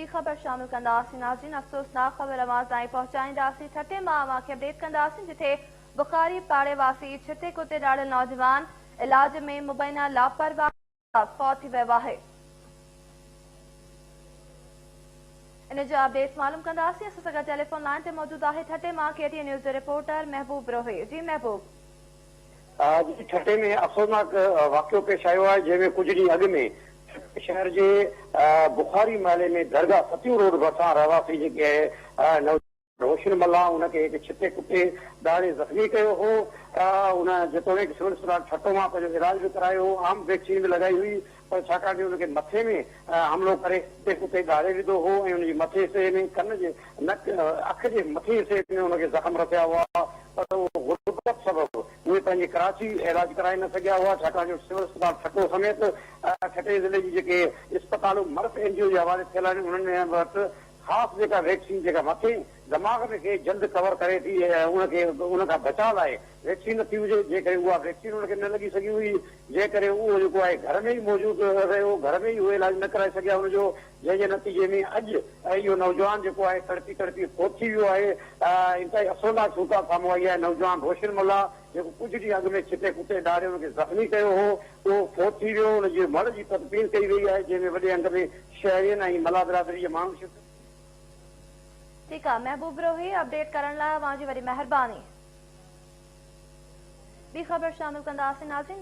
ٻي خبر شامل ڪنداسين ناظرين افسوسناڪ خبر اوهان تائين پهچائينداسين ٺٽي مان اوهان کي اپڊيٽ ڪنداسين جٿي بخاري پاڙي واسي ڇتي ڪتي ڏاڙهيل نوجوان علاج ۾ مبينا لاپرواهي سبب فوت ٿي ويو آهي ان جا اپڊيٽس معلوم ڪنداسين اسان سان گڏ ٽيليفون لائين تي موجود آهي ٺٽي مان ڪي ٽي اين نيوز جو رپورٽر محبوب بروهي جي محبوب. جي ٺٽي ۾ افسوسناڪ واقعو پيش آيو آهي جنهن ۾ ڪجهه ڏينهن اڳ ۾ ٺٽي شهر جي بخاري محلي ۾ درگاهه ستيون روڊ ڀرسان رهواسي جيڪي نوجوان روشن ملاح ان کي هڪ ڇتي ڪتي ڏاڙهي زخمي ڪيو هو ان جيتوڻيڪ سول اسپتال ٺٽو مان پنهنجو علاج به ڪرايو هو عام ويڪسين به لڳائي هئي پر ڇاڪاڻ جو ان کي مٿي ۾ حملو ڪري ڪتي ڪتي ڏاڙهي وڌو هو ۽ ان جي مٿي حصي ۾ ڪن جي نڪ اک جي مٿين حصي ۾ ان کي زخم رسيا هئا پر اهو غربت سبب اهي پنهنجي ڪراچي علاج ڪرائي نه سگهيا هئا ڇاڪاڻ جو سول اسپتال ٺٽو سميت ٺٽي ضلعي جي جيڪي اسپتالون مرڪ اين جي او جي حوالي ٿيل آهن انهن ۾ وٽ خاص جيڪا ويڪسين جيڪا مٿي دماغ ۾ کي جلد ڪور ڪري ٿي ۽ ان کي ان کان بچاء لاء ويڪسين نٿي هجي جنهن ڪري اها ويڪسين ان کي نه لڳي سگهي هئي جنهن ڪري اهو جيڪو آهي گهر ۾ ئي موجود رهيو گهر ۾ ئي اهو علاج نه ڪرائي سگهيا ان جو جنهن جي نتيجي ۾ اڄ اهو نوجوان جيڪو آهي تڙپي تڙپي فوت ٿي ويو آهي انتهائي افسوسناڪ صورتحال سامهون آئي آهي نوجوان روشن ملاح جيڪو ڪجهه ڏينهن اڳ ۾ ڇتي ڪتي ڏاڙهي ان کي زخمي ڪيو هو اهو فوت ٿي ويو ان جي مڙهه جي تدفين ڪئي وئي آهي جنهن ۾ وڏي انگ ۾ شهرين ۽ ملاح برادري جي ماڻهن شرڪت ٺيڪ آ محبوب بروهي اپڊيٽ ڪرڻ لاء اوهان جي وڏي مهرباني. ٻي خبر شامل ڪنداسين ناظرين.